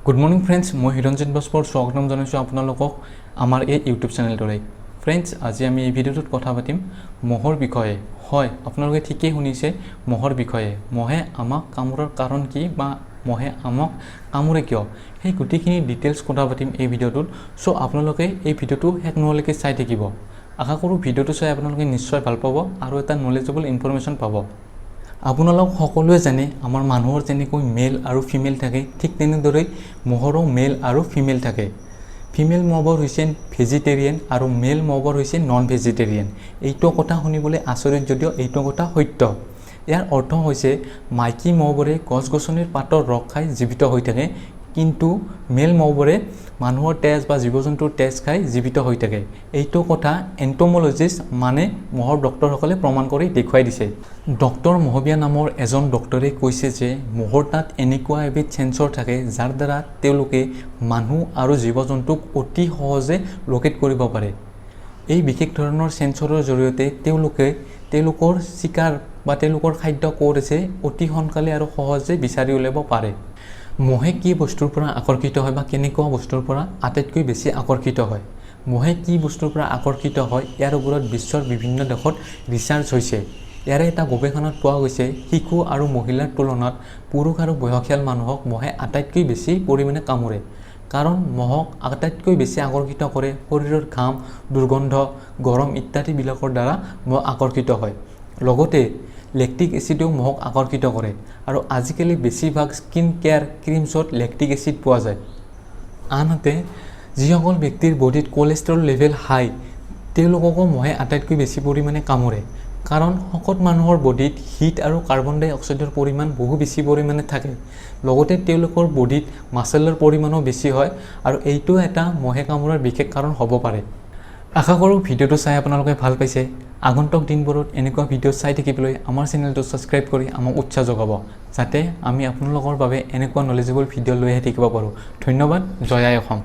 Good morning friends, মই হিৰঞ্জিত বস্কৰ স্বাগতম জনাইছোঁ আপোনালোকক আমাৰ এই ইউটিউব চেনেলটোলৈ। ফ্ৰেণ্ডছ, আজি আমি এই ভিডিঅ'টোত কথা পাতিম মহৰ বিষয়ে। হয়, আপোনালোকে ঠিকেই শুনিছে, মহৰ বিষয়ে। মহে আমাক কামোৰাৰ কাৰণ কি বা মহে আমাক কামোৰে কিয়, সেই গোটেইখিনি ডিটেইলছ কথা পাতিম এই ভিডিঅ'টোত। চ' আপোনালোকে এই ভিডিঅ'টো শেষ নোহোৱালৈকে চাই থাকিব। আশা কৰোঁ ভিডিঅ'টো চাই আপোনালোকে নিশ্চয় ভাল পাব আৰু এটা নলেজেবল ইনফৰমেশ্যন পাব। আপোনালোক সকলোৱে জানে, আমাৰ মানুহৰ যেনেকৈ মেল আৰু ফিমেল থাকে, ঠিক তেনেদৰেই মহৰো মেল আৰু ফিমেল থাকে। ফিমেল মহবোৰ হৈছে ভেজিটেৰিয়ান আৰু মেল মহবোৰ হৈছে নন ভেজিটেৰিয়ান। এইটো কথা শুনিবলৈ আচৰিত যদিও এইটো কথা সত্য। ইয়াৰ অৰ্থ হৈছে মাইকী মহবোৰে গছ গছনিৰ পাতৰ ৰস খাই জীৱিত হৈ থাকে, কিন্তু মেল মহবোৰে মানুহৰ তেজ বা জীৱ জন্তুৰ তেজ খাই জীৱিত হৈ থাকে। এইটো কথা এণ্টমলজিষ্ট মানে মহৰ ডক্তৰসকলে প্ৰমাণ কৰি দেখুৱাই দিছে। ডক্টৰ মহবিয়া নামৰ এজন ডক্তৰে কৈছে যে মহৰ তাত এনেকুৱা এবিধ চেঞ্চৰ থাকে, যাৰ দ্বাৰা তেওঁলোকে মানুহ আৰু জীৱ জন্তুক অতি সহজে লোকেট কৰিব পাৰে। এই বিশেষ ধৰণৰ চেঞ্চৰৰ জৰিয়তে তেওঁলোকে তেওঁলোকৰ চিকাৰ বা তেওঁলোকৰ খাদ্য ক'ত আছে অতি সোনকালে আৰু সহজে বিচাৰি উলিয়াব পাৰে। মহে কি বস্তুৰ পৰা আকৰ্ষিত হয় বা কেনেকুৱা বস্তুৰ পৰা আটাইতকৈ বেছি আকৰ্ষিত হয়? মহে কি বস্তুৰ পৰা আকৰ্ষিত হয়, ইয়াৰ ওপৰত বিশ্বৰ বিভিন্ন দেশত ৰিচাৰ্চ হৈছে। ইয়াৰে এটা গৱেষণাত পোৱা গৈছে, শিশু আৰু মহিলাৰ তুলনাত পুৰুষ আৰু বয়সীয়াল মানুহক মহে আটাইতকৈ বেছি পৰিমাণে কামোৰে। কাৰণ মহক আটাইতকৈ বেছি আকৰ্ষিত কৰে শৰীৰৰ ঘাম, দুৰ্গন্ধ, গৰম ইত্যাদিবিলাকৰ দ্বাৰা মহ আকৰ্ষিত হয়। লগতে লেক্টিক এচিডেও মহক আকৰ্ষিত কৰে আৰু আজিকালি বেছিভাগ স্কিন কেয়াৰ ক্ৰীমছত লেক্টিক এচিড পোৱা যায়। আনহাতে যিসকল ব্যক্তিৰ বডিত কলেষ্ট্ৰল লেভেল হাই, তেওঁলোককো মহে আটাইতকৈ বেছি পৰিমাণে কামোৰে। কাৰণ শকত মানুহৰ বডিত হিট আৰু কাৰ্বন ডাই অক্সাইডৰ পৰিমাণ বহু বেছি পৰিমাণে থাকে। লগতে তেওঁলোকৰ বডিত মাচেলৰ পৰিমাণো বেছি হয় আৰু এইটো এটা মহে কামোৰাৰ বিশেষ কাৰণ হ'ব পাৰে। আশা কৰোঁ ভিডিঅ'টো চাই আপোনালোকে ভাল পাইছে। আগন্তুক দিনবোৰত এনেকুৱা ভিডিঅ' চাই থাকিবলৈ আমাৰ চেনেলটো ছাবস্ক্ৰাইব কৰি আমাক উৎসাহ যোগাব, যাতে আমি আপোনালোকৰ বাবে এনেকুৱা নলেজেবল ভিডিঅ' লৈ আহি থাকিব পাৰোঁ। ধন্যবাদ। জয় আই অসম।